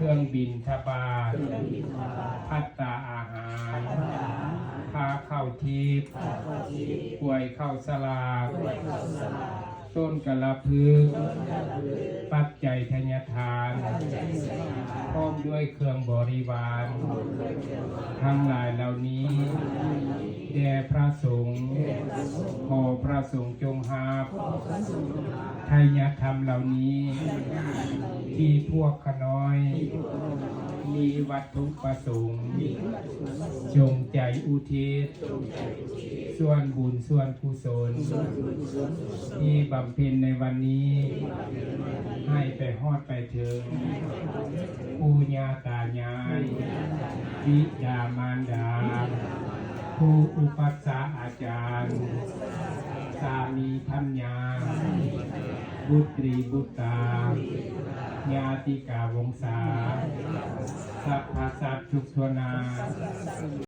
ເຄື່ອງບິນທະບາດ, ພັດຕາອາຫານ, ຄ່າເຂົ້າທິບ, ກວຍເຂົ້າສະຫຼາກ, ຕົ້ນກະລະພຶກ, ປັດໄຈທະຍະທານ, ພ້ອມດ້ວຍເຄື່ອງບໍລິວານ ທັງຫຼາຍເຫຼົ່ານີ້ ແດ່ພະສົງ, ຂໍພະສົງຈົ່ງຮັບໄທຍະທຳເຫຼົ່ານີ້ ທີ່ພວກຂ້ານ້ອຍມີວັດຖຸປະສົງ ຈົງໃຈອຸທິດສ່ວນບຸນສ່ວນກຸສົນ ທີ່ບຳເພັນໃນວັນນີ້ ໃຫ້ໄປຮອດໄປເຖິງ ປູ່ຍ່າຕາຍາຍ, ບິດາມານດາ, ຄູອຸປັດຊາອາຈານ, ສາມີພັນຍາ, ບຸດຣີບຸດຕາ, ຍາຕິກາວົງສາ, ສັບພະສັດທຸກທົ່ວໜ້າ,